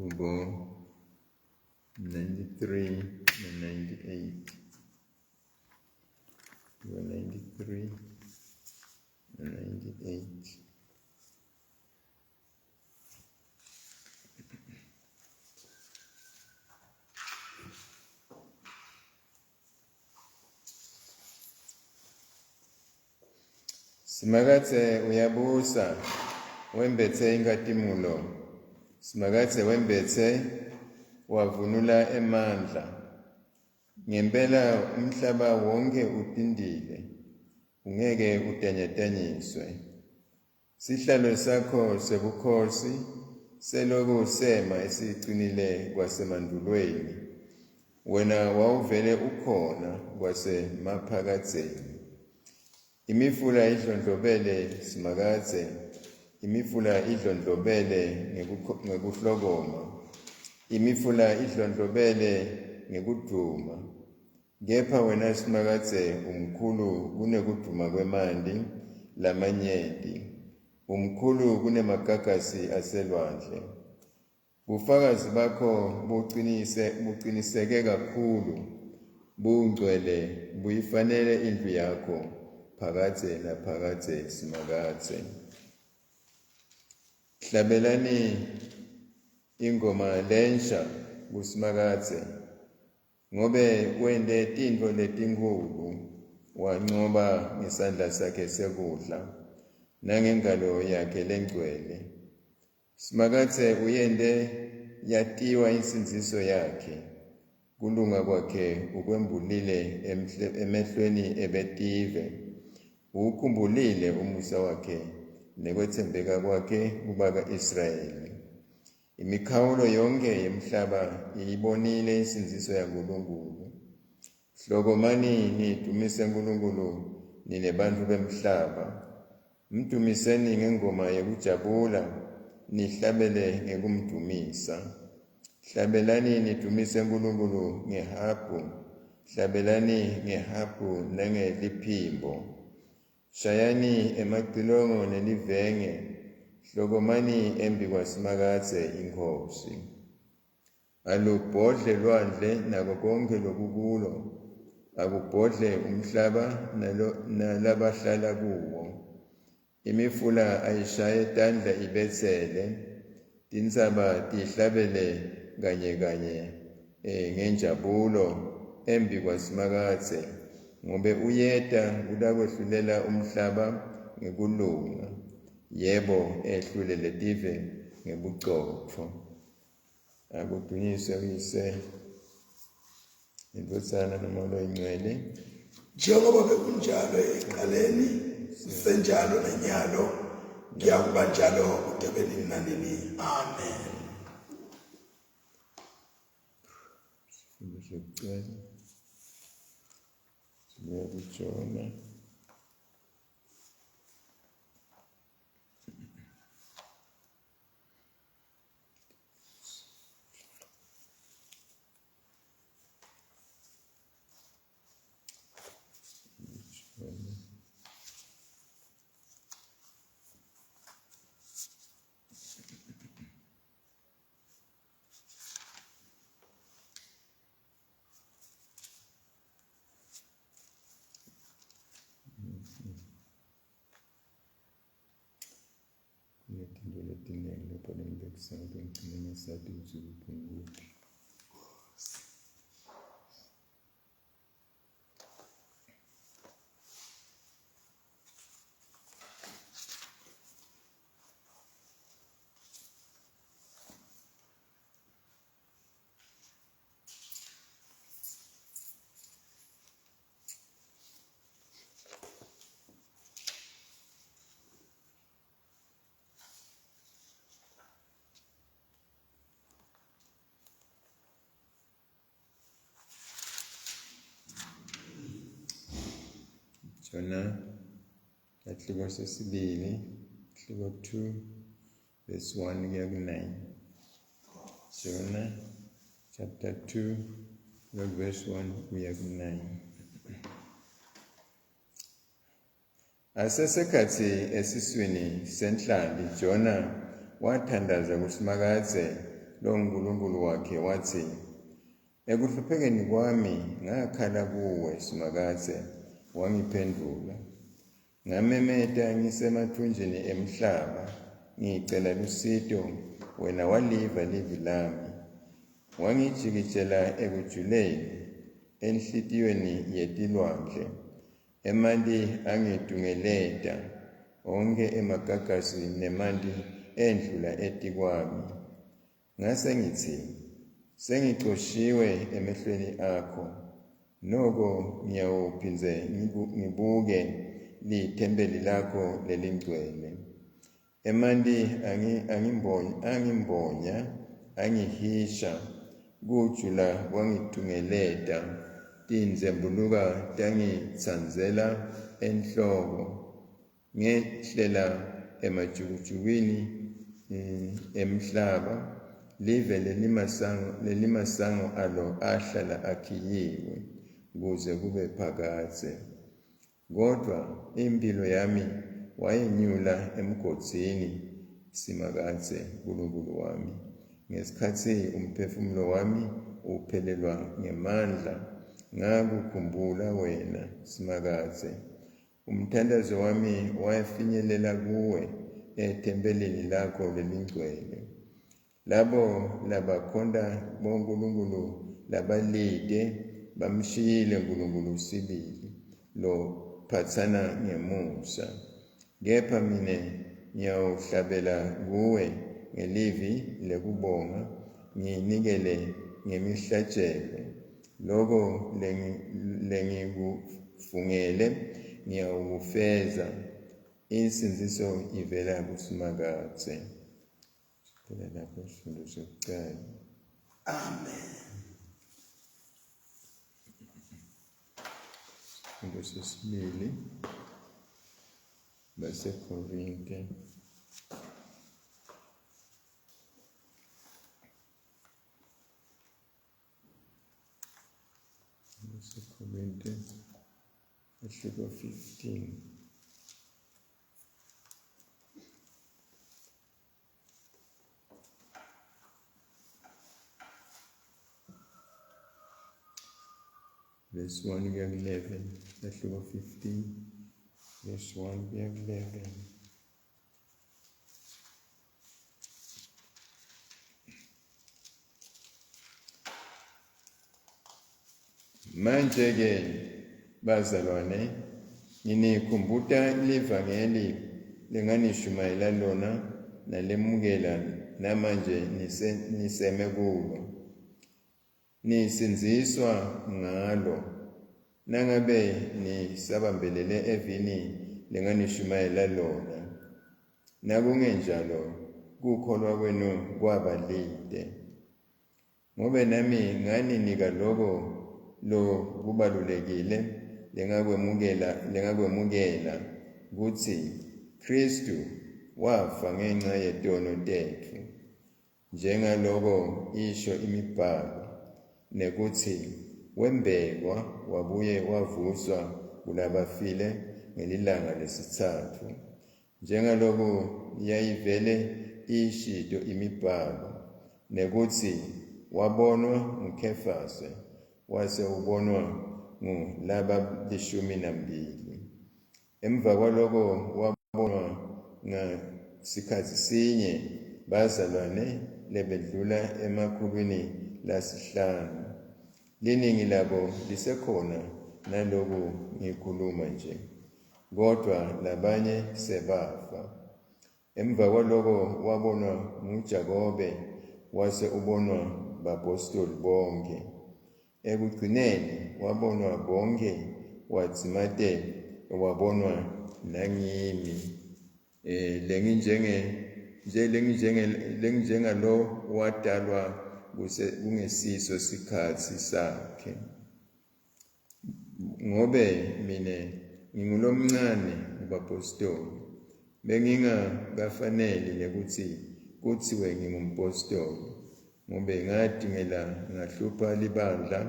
Hubo 93 na 98. Hubo 93 na 98. Simakadze uyabusa, wembetse inkhatimulo. Simakadze wembetse, wavunula emandla. Ngempela umhlaba wonke utintile, ungeke utanyatanyiswe. Sihlalo sakho sebukhosi seloku sema esicinile kwasemandulweni. Wena wawuvele ukhona kwasemaphakadzeni. Imifula idlondlobele Simakadze, imifula idlondlobele ngekuhlokoma, imifula idlondlobele ngekudvuma. Kepha wena Simakadze umkhulu kunekudvuma kwemanti lamanyenti, umkhulu kunemagagasi aselwandle. Bufakazi bakho bucinise buciniseke kakhulu, bungcwele buyifanele indlu yakho phakadze naphakadze Simakadze. Hlabelani ingoma lensha kuSimakadze, ngobe wente tintfo letinkhulu, wancoba ngesandla sakhe sekudla nangengalo yakhe lengcwele. Simakadze uyente yatiwa insindziso yakhe, kulunga kwakhe ukwembulile emehlweni ebetive. Uwukhumbulile umusa wakhe nekwetsembeka kwakhe kubaka-Israyeli. Imikhawulo yonkhe yemhlaba iyibonile insindziso yaNkulunkulu. Hlokomani nidumise Nkulunkulu nine bantfu bemhlaba. Mdumiseni ngengoma yekujabula, nihlabele ngekumdumisa. Hlabelani nidumise Nkulunkulu ngehabhu, hlabelani ngehabhu nangeliphimbo. Shayani emacilongo nelivenge, hlokomani embikwaSimakadze iNkhosi. Alubhodle lwandle nako konkhe lokukulo, akubhodle umhlaba nalabahlala kuwo. Imifula ayishaye tandla ibetsele, tintsaba tihlabele kanye kanye ngenjabulo embikwaSimakadze, ngobe uyeta kutakwehlulela umhlaba ngekulunga, yebo, ehlulele tive ngebucotfo. Akudunyiswe uyise indvodzana nomoya loyingcwele. Njengoba bekunjalo ekuqaleni, kusenjalo nanyalo, kuyakuba njalo kude kube nini nanini. Amen. Sifundo sekucala sibuya kuJona. Kunetinto letiningi lapha lengibekisako ngigcine ngisati kutsi kuphi ngikuphi. Jona sahluko sesibili sahluko 2 verse 1 kuya ku-9. Jona chapter 2 verse 1 kuya ku-9. Asesekhatsi esiswini senhlanti, Jona wathandaza kuSimakadze longuNkulunkulu wakhe wathi, Ekuhluphekeni kwami ngakhala kuwe, Simakadze, wangiphendvula. Ngamemeta ngisemathunjini emhlaba, ngicela lusito, wena waliva livi lami. Wangijikijela ekujuleni, enhlitiyweni yetilwandle. Emanti angitungeleta, onkhe emagagasi nemanti endlula etikwami. Ngase ngitsi, Sengicoshiwe emehlweni akho, noko ngiyawuphindze ngibuke lithempeli lakho lelingcwele. Emanti angimbonya, angihisha, kujula kwangitungeleta, tindzembuluka tangitsandzela enhloko. Ngehlela emajukujukwini emhlaba, live lelimasango alo ahlala akhiyiwe kuze kube phakadze. Kodvwa imphilo yami wayenyula emgodzini, Simakadze, Nkulunkulu wami, ngesikhatsi umphefumulo wami uphelelwa ngemandla, ngakukhumbula wena, Simakadze. Umthandazo wami wafinyelela kuwe ethempelini lakho lelingcwele. Labo labakhonta bonkulunkulu labalite bamshiyile Nkulunkulu sibili, lophatsana ngemusa. Kepha mine ngiyawuhlabela kuwe ngelivi lekubonga, nginikele ngemihlatjelo. Loko lengikufungele ngiyawukufeza. Insindziso ivela kuSimakadze. Siphela lapho isifundo sokuqala. Amen. Isifundo sesibili baseKorinte. BaseKorinte ahluko 15. Verse 1 kuya ku-11, ahluko 15, verse 1 kuya ku-11. Manje-ke bazalwane, nginikhumbuta livangeli lenganishumayela lona nalemukela namanje niseme kulo. Nisindziswa ngalo, nangabe nisabambelele evini lenganishumayela lona. Nakungenjalo, kukholwa kwenu kwaba lite. Ngobe nami nganinika loko lokubalulekile lengakwemukela kutsi Khristu wafa ngenca yetono tetfu, njengaloko isho imiBhalo, nekutsi wembekwa wabuye wavuswa kulabafile ngelilanga lesitsatfu, njengaloku yayivele ishito imiBhalo, nekutsi wabonwa nguKhefase, wase ubonwa ngulabalishumi nambili. Emva kwaloko wabonwa ngasikhatsi sinye bazalwane lebedlula emakhulwini lasihlanu. Liningi labo lisekhona naloku ngikhuluma nje, kodvwa labanye sebafa. Emva kwaloko wabonwa nguJakobe, wase ubonwa baphostoli bonkhe. Ekugcineni wabonwa bonkhe wadzimate wabonwa nangimi lenginjenge nje lenginjenge lenginjengalo watalwa kungesiso sikhatsi sakhe. Ngobe mina ngingulomncane kubapostoli, bengingakafaneli nekutsi kutsiwe ngingumpostoli, ngobe ngatingela ngahlupha libandla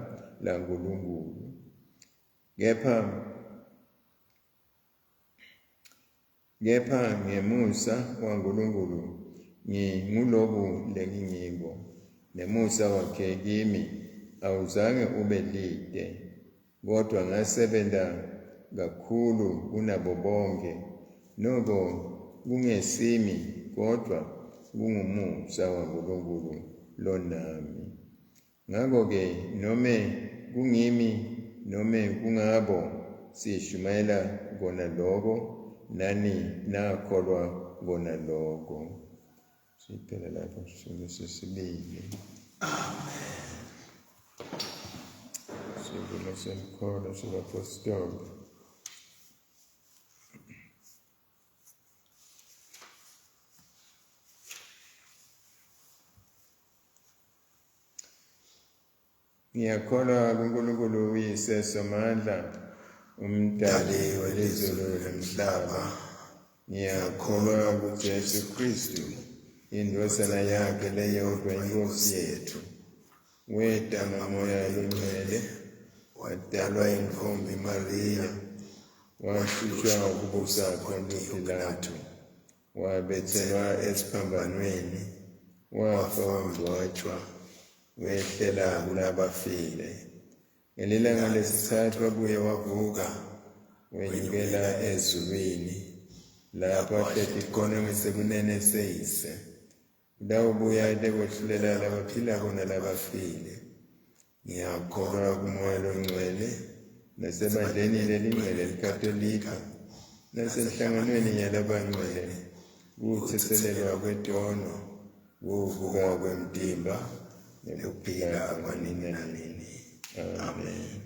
laNkulunkulu. Kepha ngemusa waNkulunkulu nginguloku lengingiko, Nemusa wakhe kimi awuzange ube lide, kodwa ngasebenza kakhulu kunabo bonke. Noko kungesimi, kodwa kungumusa waNkulunkulu lonami. Ngakho-ke nome kungimi nome kungabo, sishumayela kona lokho, nani nakholwa kona lokho. Siphela lapho sifundo sesibili. Amen. Sivumo senkholo sebapostoli. Ngiyakholwa kuNkulunkulu uYise Somandla, umdali welizulu nomhlaba. Ngiyakholwa kuJesu Kristu, indodana yakhe leyodwa iNkosi yethu. Weta ngaMoya loNgcwele, wadalwa intombi Maria, wahlushwa ukubusa Pontiyo Pilato, wabethelwa esiphambanweni, wafa wangcwatshwa, wehlela kulabafile. Ngelilanga lesithathu wabuye wavuka, wenyukela ezulwini, lapho ahleti khona ngesekunene seyise. Utawubuya etekwehlulela labaphilako nalabafile. Ngiyakholwa kuMoya loNgcwele, nasebandleni lelingcwele eliKatolika, nasenhlanganweni yalabangcwele, kuthethelelwa kwetono, kuvuka kwemtimba, nekuphila kwanini nanini. Amen.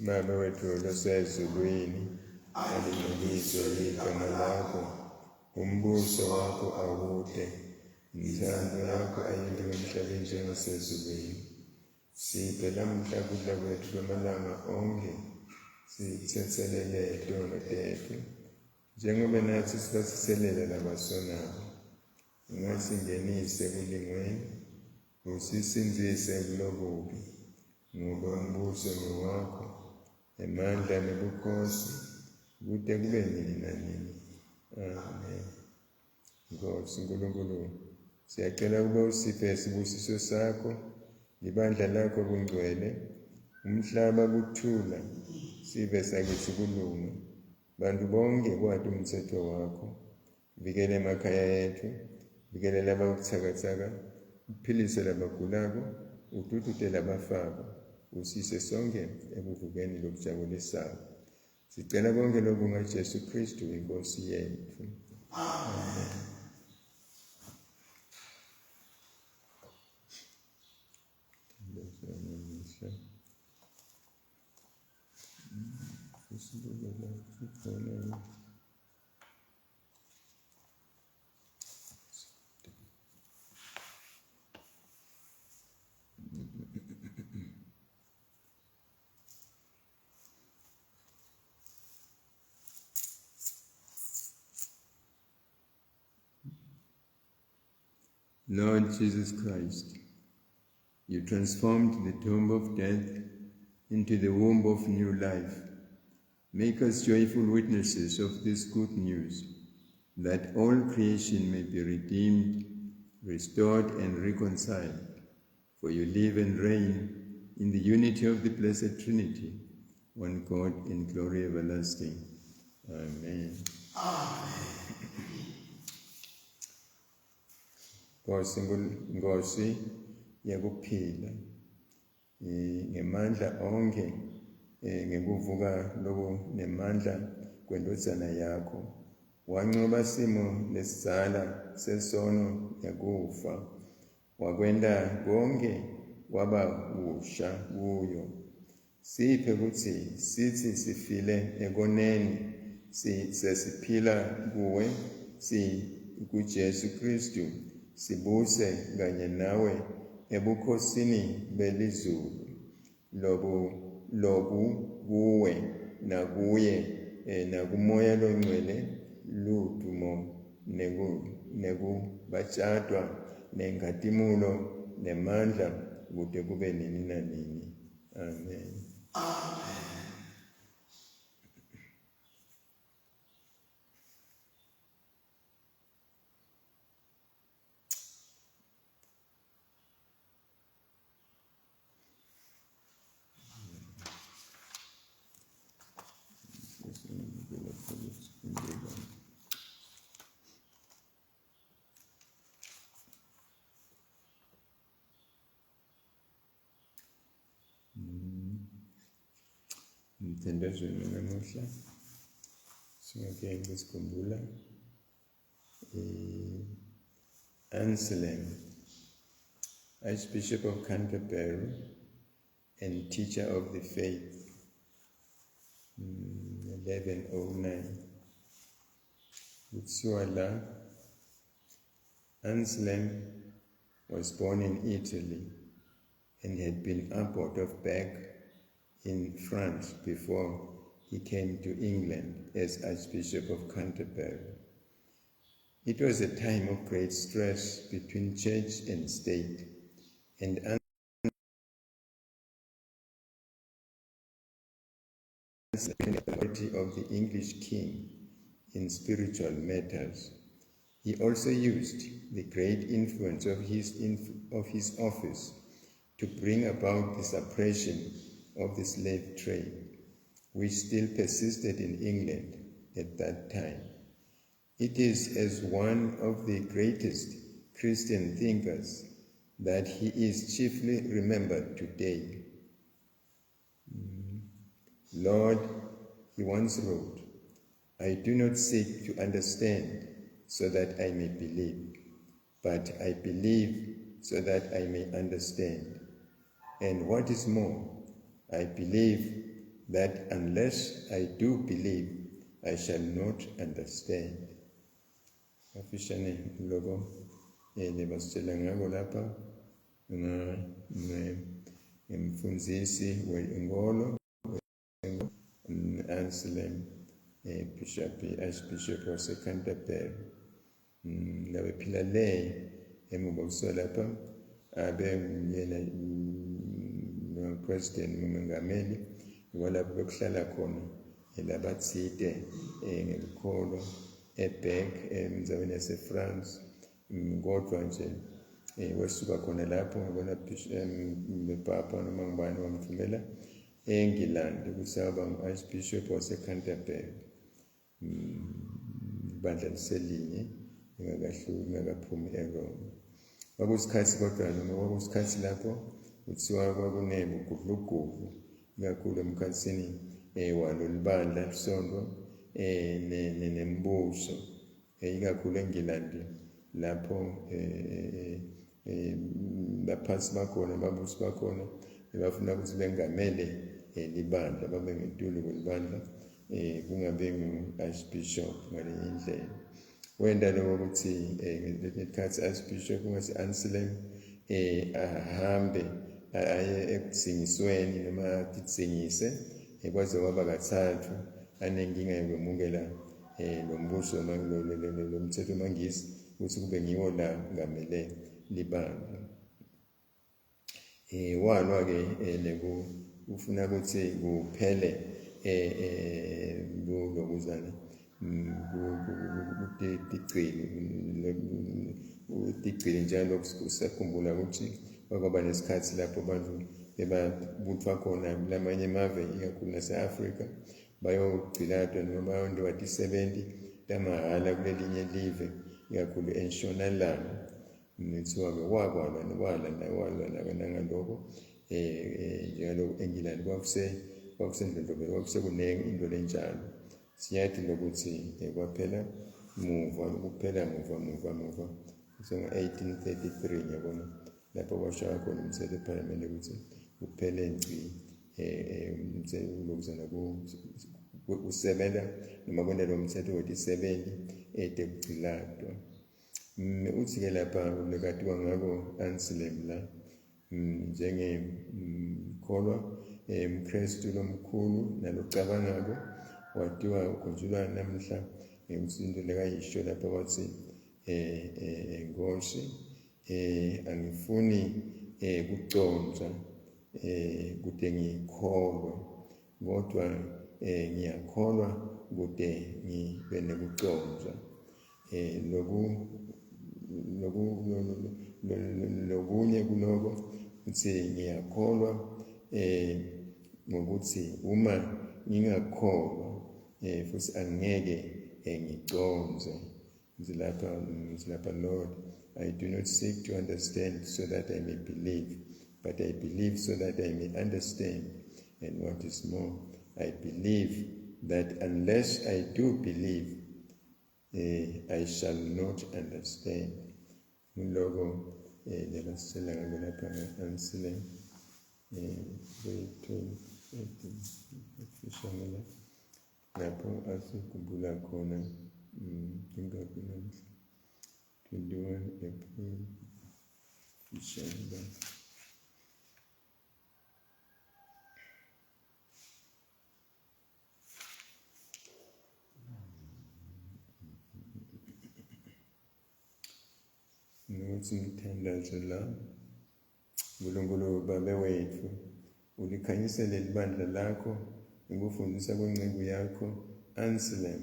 Baba wethu losezulwini, alingcweliswe igama lakho, umbuso wakho awude, intando yakho ayentiwe emhlabeni njengasezulwini. Siphe lamuhla kudla kwethu kwamalanga onke, sithethelele tono tethu, njengoba nathi sibathethelele labasonako. Ungasingenisi ekulingweni, usisindzise kulokubi, ngoba umbuso ngewakho, emandla nebukhosi, kude kube nini nanini. Amen. Nkosi Nkulunkulu, siyacela ukuba usiphe isibusiso sakho, libandla lakho kungcwele, umhlaba kuthula, sive sakithi kulunga, bantu bonke kwati umthetho wakho. Vikele emakhaya ethu, vikele lababuthakathaka, uphilise labagulako, ududute labafako, usise sonke ekuvukeni lokujabulisayo. Sicela konke lokhu ngaJesu Kristu iNkosi yethu. Amen. Lord Jesus Christ, you transformed the tomb of death into the womb of new life. Make us joyful witnesses of this good news, that all creation may be redeemed, restored, and reconciled. For you live and reign in the unity of the Blessed Trinity, one God in glory everlasting. Amen. Amen. Nkosi Nkosi yekuphila, ngemandla onke, ngekuvuka loku nemandla kwendvodzana yakho, wancoba simo lesidzala sesono nekufa, wakwenta konke kwaba kusha kuyo. Siphe kutsi sithi sifile ekoneni, sesiphila kuwe, kuJesu Kristu, sibuse kanye nawe ebukhosini belizulu, lobu kuwe nakuye nakuMoya loNgcwele, ludumo nekubatshadwa nenkhatimulo nemandla kude kube nini nanini. Amen. Amen. Mthandazweni namuhla singake ukusikhumbula Anselm, Archbishop of Canterbury and teacher of the faith, 1109. Kuthiwa la Anselm was born in Italy and had been abbot of Bec in France before he came to England as Archbishop of Canterbury. It was a time of great stress between church and state, and authority of the English king in spiritual matters. He also used the great influence of his office to bring about the suppression of the slave trade, which still persisted in England at that time. It is as one of the greatest Christian thinkers that he is chiefly remembered today. Lord, he once wrote, I do not seek to understand so that I may believe, but I believe so that I may understand. And what is more, I believe that unless I do believe, I shall not understand. Kafishane lokho lebasitshela ngako lapha ngemfundzisi wenkolo Anselm, Bishop, Archbishop wase-Canterbury. Labephila le emuva kusuka lapha abe yena president umengameli walapho bekuhlala khona labathide ngekukholwa eBek emzaweni yase-France. Kodwa nje wesuka khona lapho ngabona papa noma ngubani wamthumela eNgilandi ukuthi aba ngu-Archbishop wase-Canterbury. Ibandla liselinye lingakahluki lingakaphumi eRoma. Kwakusikhathi kodwa noma kwakusikhathi lapho kuthiwa kwakunebugudlugudu ikakhulu emkhathini walo libandla lisonto nembuso, ikakhulu eNgilandi lapho baphathi bakhona babusi bakhona bafuna ukuthi bengamele libandla babe ngetulu kwelibandla, kungabe ngu-Archbishop ngalenye indlela. Wenda lokho ukuthi ngesikhathi Archbishop ungasi Anselm ahambe aye ekuthengisweni noma atithengise, kwaze kwaba kathathu anenkinga yokwemukela lo mbuso lo mthetho wamaNgisi ukuthi kube ngiwo la ngamele libandla. Walwa-ke ufuna ukuthi kuphele kulokuzana tigcili njalo. Kusakhumbula ukuthi kwaba nesikhathi lapho abantu bebabuthwa khona lamanye amave ikakhulu nase-Afrika bayogcilatwa noma bayondiwa tisebenti tamahhala kulelinye live ikakhulu entshonalanga. Kuthiwa-ke wakwalwa walwa nangaloko njengaloko eNgilandi kwakusendlondlobela kwakusekuningi into lenjalo. Siyathi lokuthi kwaphela muva kuphela muva muva muva ngo-1833 ngiyabona lapho kwashaya khona umthetho ephalamende ukuthi kuphele ngci lokuzana kusebenza noma kwenta lo mthetho wetisebenti etekugcilatwa. Uthi-ke lapha lekatiwa ngako Anselm la njengekholwa mKristu lomkhulu nalocabangako watiwa ukhunjulwa namhla ngekuthi into lekayisho lapha wathi Nkosi angifuni kucondza kude ngikholwe, kodwa ngiyakholwa kude ngibe nekucondza. Lokunye kuloko uthi ngiyakholwa ngokuthi uma ngingakholwa futhi angeke ngicondze. Lapha, Lord, I do not seek to understand so that I may believe, but I believe so that I may understand. And what is more, I believe that unless I do believe, I shall not understand. Ngiloko lebasitshela ngako lapha nga-Anselm lapho asikhumbula khona ingakho namhla 21 April December. Nokuthi ngithandaze la uNkulunkulu Babe wethu ulikhanyisele libandla lakho ngikufundisa kwenceku yakho Anselm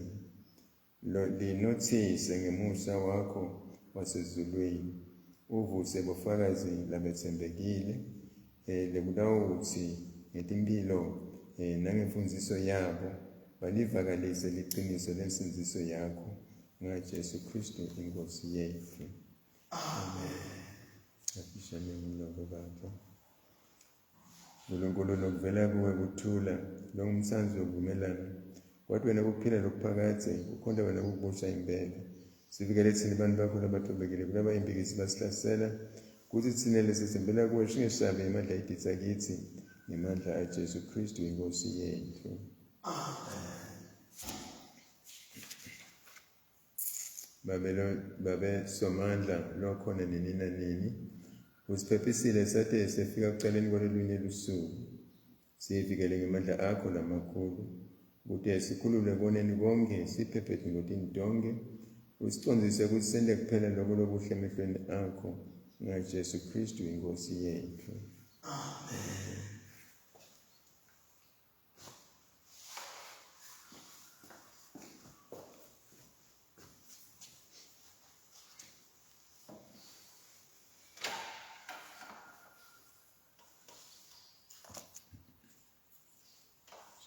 linothise ngemusa wakho wasezulwini uvuse bofakazi labethembekile lekutawuthi ngetimpilo nangemfundiso yabo balivakalise liqiniso lensindziso yakho ngaJesu Kristu inkosi yethu. Amen. Afishane ngiloko Baba. uNkulunkulu lokuvela kuwe kuthula longumsanzi wokuvumelana kwathi wena kuphila lokuphakadze ukhonta wena kukubusa impela sivikele thina abantu bakho labathobekile kulaba impikisi basihlasela kuthi thina lesithembela kuwe singesabi emandla editsa kithi ngemandla aJesu Kristu inkosi yethu. Amen. Babe somandla lokhona nini nanini usiphephisile sathe sefika kucaleni kwalolunye lusuku sivikele ngemandla akho lamakhulu kute sikhulule koneni konke siphephe tingotini tonke usicondzise ukuthi sente kuphela loko lokuhle emehlweni akho ngaJesu Kristu inkosi yethu. Amen.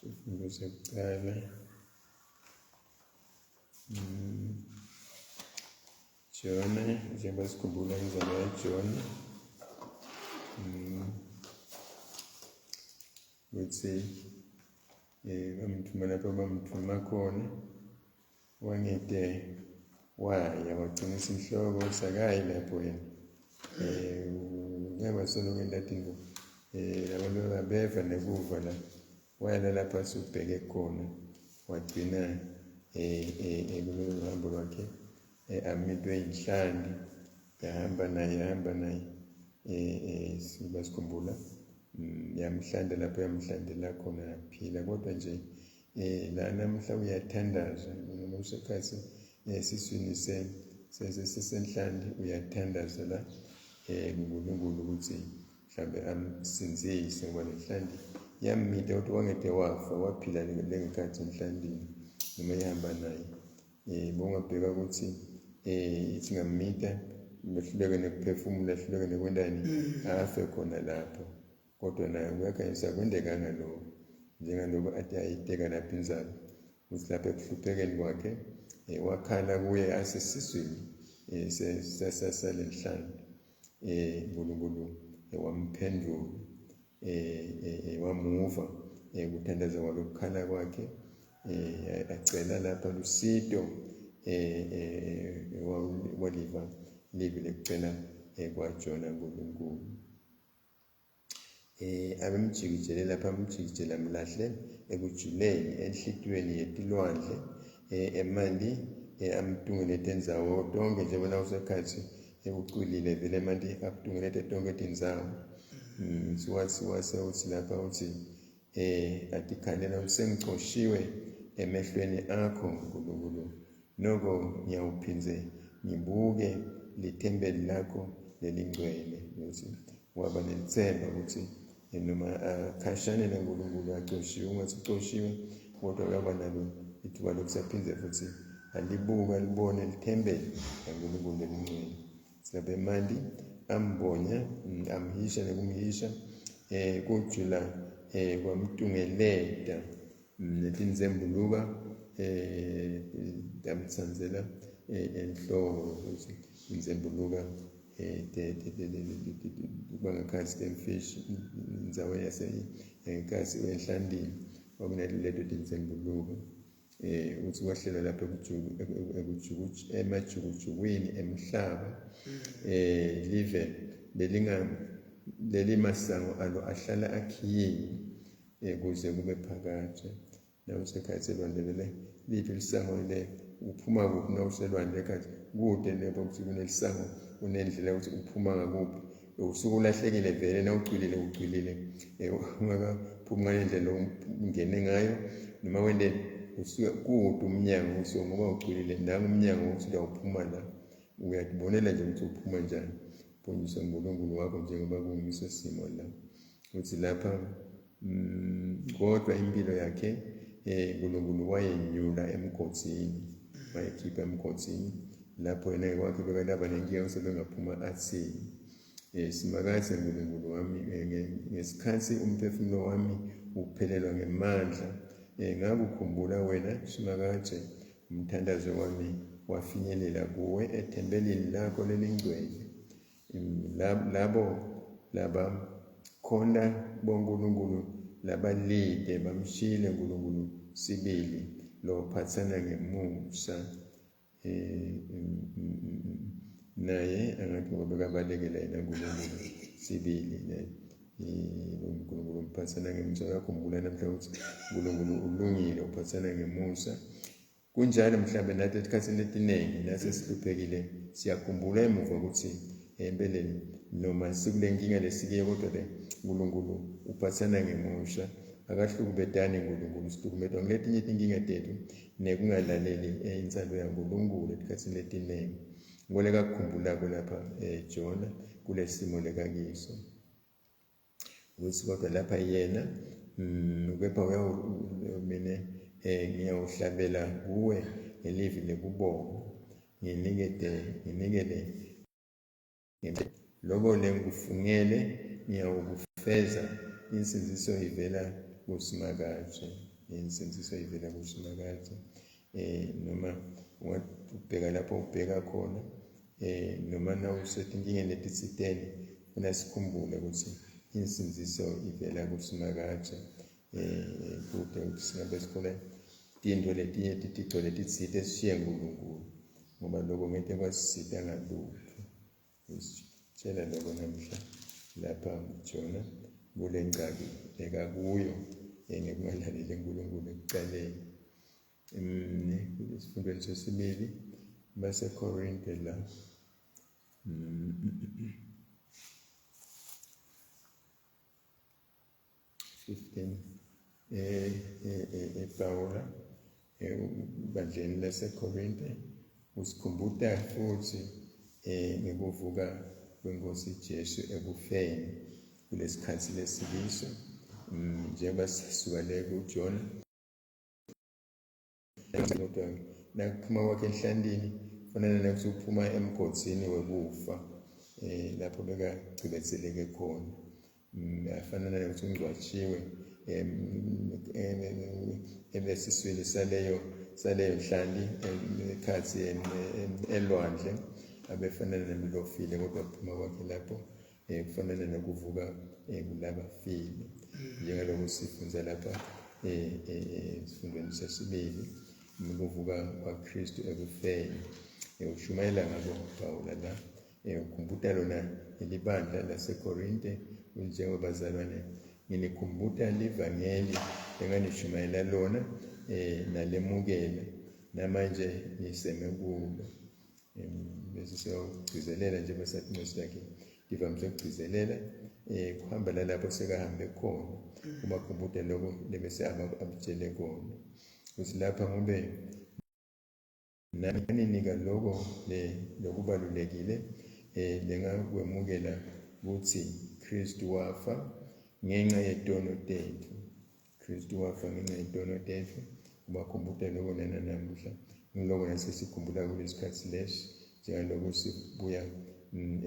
Sifundo sekucala Jona, njengoba sikhumbula inzalo yaJona ukuthi bamthuma lapho bamthuma khona wangete waya waqinisa inhloko sakayi lapho yena ngeke soloku entatini abantu babeva nekuva la waya lapho asubheke khona wagcina kulolu hambo lwakhe amitwe inhlandi yahamba naye basikhumbula yamhlanda lapho yamhlandela khona yaphila kodwa nje la namhla uyathandaza noma usekhathi esiswini sesenhlandi uyathandaza la kuNkulunkulu ukuthi mhlambe amsindzise ngoba lenhlandi yammitha kodwa wangete wafa waphila lengekhathi enhlandini noma ihamba naye bongabheka ukuthi ithi ngammitha behluleke nekuphefumula ehluleke nekwentani afe khona lapho kodwa naye kuyakhanyisa kwendekanga lokho njengaloko ade ayiteka lapha inzalo ukuthi lapha ekuhluphekeni kwakhe wakhala kuye asesiswini salenhlandi uNkulunkulu wamphendula wamuva kuthandaza kwakhe kukhala kwakhe acela lapha lusito waliva livi lekucela kwaJona uNkulunkulu abemjikijele lapha amjikijela mlahle ekujuleni enhlitiyweni yetilwandle emanti amtungelete ndzawo tonke njengoba usekhathi ekuculile vele emanti akutungelete tonke tindzawo wase uthi lapha uthi atikhalela usengicoshiwe emehlweni akho Nkulunkulu noko ngiyawuphindze ngibuke lithempeli lakho lelingcwele ukuthi waba nelithemba ukuthi noma akhashane naNkulunkulu acoshiwe ungathi ucoshiwe kodwa uyaba nalo ithuba lokuthi aphindze futhi alibuka alibone lithempeli laNkulunkulu lelingcwele silabe emanti ambonya amhisha nekumhisha kujula kwamtungeleta netinzembuluka tamtsandzela enhloko ukuthi inzembuluka bangakhathi temfishi indzawo yase ngekhathi enhlandini Kwakunaleto tinsembuluko uthi kwahlelwa lapha emajukujukwini emhlaba, live leli masango alo ahlala akhiyiwe kuze kube phakade. Nawusekhathi elwandle vele liphi lisango le uphuma kuphi nawuselwandle ekhathi kude lebo ukuthi kunelisango kunendlela ukuthi uphuma ngakuphi, usuke ulahlekile vele nawucwilile ucwilile ungakaphumi ngalendlela ungene ngayo, noma wende usuke kude umnyango usuke ngoba ucwilile nangu umnyango ukuthi uyawuphuma la, uyatibonela nje ukuthi uphuma njani. Phunyiswa uNkulunkulu wakho njengoba kungiso simo la uthi lapha kodwa impilo yakhe uNkulunkulu wayenyula emgodini, wayekhipha emgodini lapho yena kwakhe bekalaba nenkinga sebengaphuma athini. Simakadze uNkulunkulu wami ngesikhathi umphefumulo wami uphelelwa ngemandla, ngakukhumbula wena Simakadze, umthandazo wami wafinyelela kuwe ethempelini lakho lelingcwele. Labo laba khona boNkulunkulu labalide bamshile uNkulunkulu sibili lophathana ngemusa, naye angathi ngoba bekabalekela yena uNkulunkulu sibili, uNkulunkulu umphathana ngemusa. Uyakhumbula namhla ukuthi uNkulunkulu ulungile uphathana ngemusa. Kunjalo mhlawumbe nathi esikhathini esiningi nase sihluphekile siyakhumbula emuva ukuthi empeleni noma sikule nkinga lesikiyo kodwa le uNkulunkulu uphathana ngemusa, akahlukubetani uNkulunkulu, sihlukumedwa ngiletinye tinkinga tethu nekungalaleli insalo yaNkulunkulu esikhathini letiningi. Ngole kakukhumbulako lapha Jona kulesimo lekakiso ukuthi kodwa lapha yena kepha mina ngiyawuhlabela kuwe ngelivi lekubonga, nginikele lokho lengikufungele ngiyawukufeza, insindiso ivela kuSimakadze, insindiso ivela kuSimakadze. Noma ungabheka lapho ubheka khona, noma nawusetinkingeni letitsiteni funa sikhumbule ukuthi insindiso ivela kuSimakadze. Kude ukuthi singabe sikhona tintfo letinye titico letitsite esishiye uNkulunkulu, ngoba lokho ngeke kwasisita ngalutho. Usitshela lokho namhla lapha Jona kule ngcaki ekakuyo ngekungalaleli uNkulunkulu ekucaleni. Esifundweni sesibili baseKorinte la 15 ePawula ebandleni laseKorinte usikhumbuta futhi ngekuvuka kwenkosi Jesu ekufeni kulesikhathi lesikiso, njengoba sisuka le kuJona kodwa nakuphuma kwakhe enhlantini kufanele nekuthi uphuma emgodini wekufa lapho bekagcibetheleke khona, afanele ukuthi ungcwatshiwe ebesiswini saleyo nhlanti ekhathi elwandle, abefanele nemlofile kodwa kuphuma kwakhe lapho kufanele nokuvuka kulabafile, njengalokhu sifunza lapha esifundweni sesibili ukuvuka kwaKristu ekufeni. Ushumayela ngabo Pawula la, ukhumbuta lona elibandla laseKorinte, njengobazalwane nginikhumbuta livangeli enganishumayela lona nalemukela, namanje niseme kulo. Bese siyawugcizelela nje basathi incwadi yakhe ivamise ukugcizelela kuhamba lalapho sekahambe khona, ubakhumbuta lokho lebese abutshele kona ukuthi lapha ngobe naninika lokho lokubalulekile lengakwemukela ukuthi Kristu wafa ngenxa yetono tethu, Kristu wafa ngenxa yetono tethu. Ubakhumbuta lokho nana namuhla, ngiloko nasesikhumbula kulesikhathi lesi njengalokho sibuya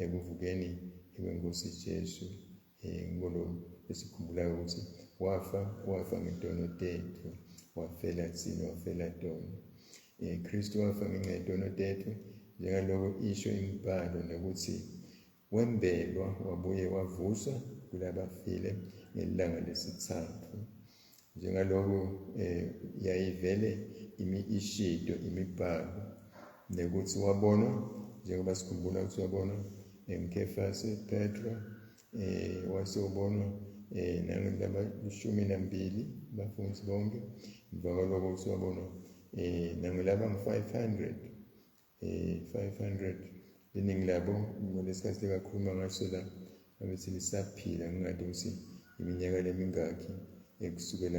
ekuvukeni kwenkosi Jesu, ngolo esikhumbulayo ukuthi wafa ngetono tethu, wafela thina, wafela tona. Kristu wafa ngenxa yetono tethu njengaloko isho imibhalo nokuthi wembelwa wabuye wavuswa kulabafile ngelanga lesithathu. Njengaloko yayivele ishido imibhalo nekuthi wabonwa, njengoba sikhumbula ukuthi wabonwa nguKhefasi, Petro, wase ubonwa nangulaba 12 bafundi bonke. Emva kwaloko ukuthi wabonwa nangulaba ngu-500, 500 liningi labo ngalesikhathi lekakhuluma ngaso la babethi lisaphila, ngingadi ukuthi iminyaka lemingakhi kusukela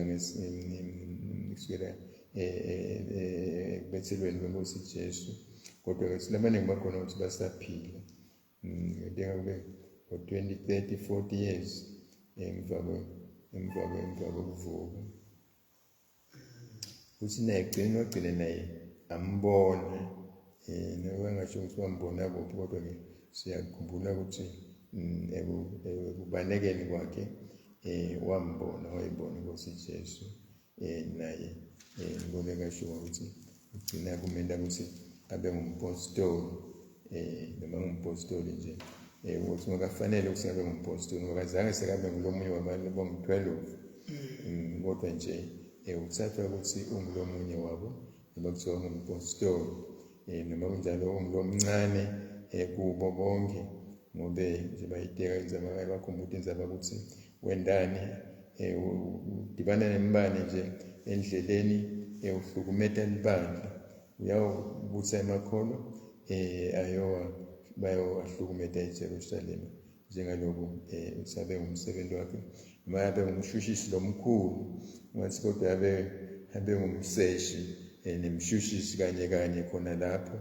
kusukela ekubethelweni kwenkosi Jesu, kodwa-ke labaningi bakhona ukuthi basaphila. Ngidinga kube ngo-20, 30, 40 years emva kokuvuka. Kuthi naye ekugcineni wagcina naye ambona, noma ngasho ukuthi wambona kuphi, kodwa-ke siyakhumbula ukuthi ekubalekeni kwakhe wambona, wayibona inkosi Jesu naye ngibone kasho ukuthi ugcina kumele ukuthi abe ngumpostoli, noma ngumpostoli nje, ukuthi ngakafanele ukuthi abe ngumpostoli ngoba kazange sekabe ngulomunye wabantu bongu-12, kodwa nje uthathwa ukuthi ungulomunye wabo noma kuthiwa ungumpostoli, noma kunjalo ungulomncane kubo bonke, ngobe nje bayiteka indzaba, bakhumbula indzaba ukuthi wendani, udibana nembane nje endleleni, uhlukumeta libandla, uyawubutsa emakholwa, ayowa bayowahlukumeta eJerusalema, njengaloku usabe ngumsebenzi wakhe, noma abe ngumshushisi lomkhulu, ungathi kodwa abe ngumseshi nemshushisi kanye kanye khona lapho,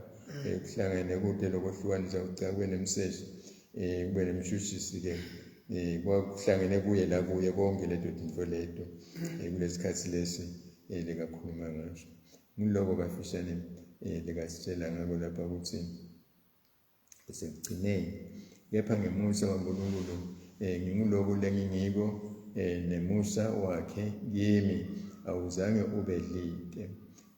kuhlangene kude lokuhlukanisa kuca kube nemseshi, kube nemshushisi-ke, kwakuhlangene kuye la kuye konke leto tintfo leto, kulesikhathi lesi lekakhuluma ngaso. Ngiloko kafishane lekasitshela ngako lapha ukuthi kusekugcineni, kepha ngemusa waNkulunkulu nginguloku lengingiko, nemusa wakhe kimi awuzange ube lide,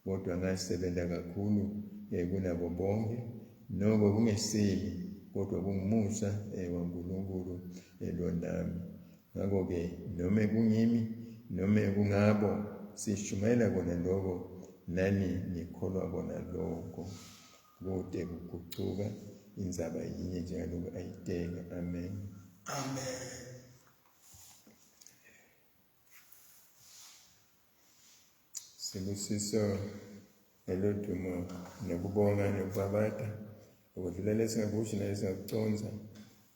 kodwa ngasebenza kakhulu kunabo bonke, noko kungesimi kodwa kungumusa waNkulunkulu lonami. Ngakho-ke noma kungimi noma kungabo, sishumayela kona lokho, nani nikholwa kona lokho. Kude kugucuka indzaba yinye njengaloku ayiteka. Amen. Amen. Sibusiso nelodumo nekubonga nekubabata ukudlula lesingakusho nalesingakuconza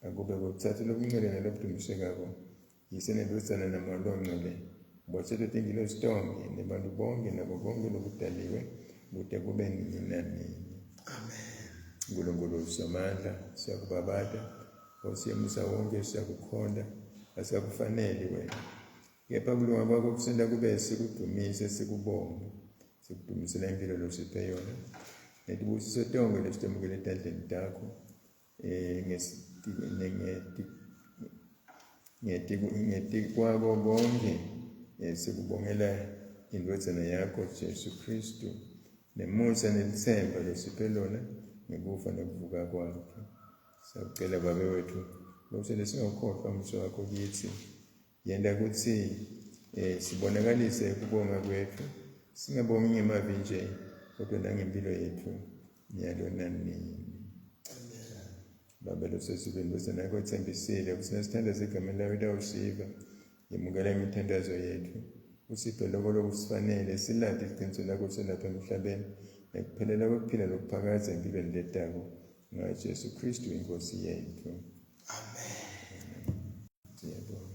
akube kuthatha lobuncele nalobudumisekako yise nendvodzana namoya longcwele, botshetwe tingilosi tonke nebantu bonke nabo bonke lokudaliwe kute kube nini nanini. Amen. Nkulunkulu somandla, siyakubabata, Nkosi yemusa wonke, siyakukhonda, asikakufaneli wena, kepha kulunga kwakho kusenta kube sikudumise, sikubonge, sikudumisela impilo losiphe yona netibusiso tonke lesitemukele etandleni takho, ngetikwako konke, sikubongela indvodzana yakho Jesu Kristu nemusa nelitsemba losiphe lona ngekufa nekuvuka kwakhe. Siyakucela Babe wethu lokuthi lesingawukhohlwa umusa wakho kithi, yenta kutsi sibonakalise kubonga kwethu, singabongi ngemavi nje kodwa nangempilo yethu nyalo nanini. Babe losezulwini, ndvodzana yakho etsembisile kutsi nasithandaza egameni layo itawusiva. Yemukela imithandazo yethu, usiphe loko lokusifanele, silati iqiniso lakho selapha emhlabeni nekuphelela kwekuphila lokuphakadze empilweni letako, ngaJesu Kristu inkosi yethu. Amen. Siyabonga.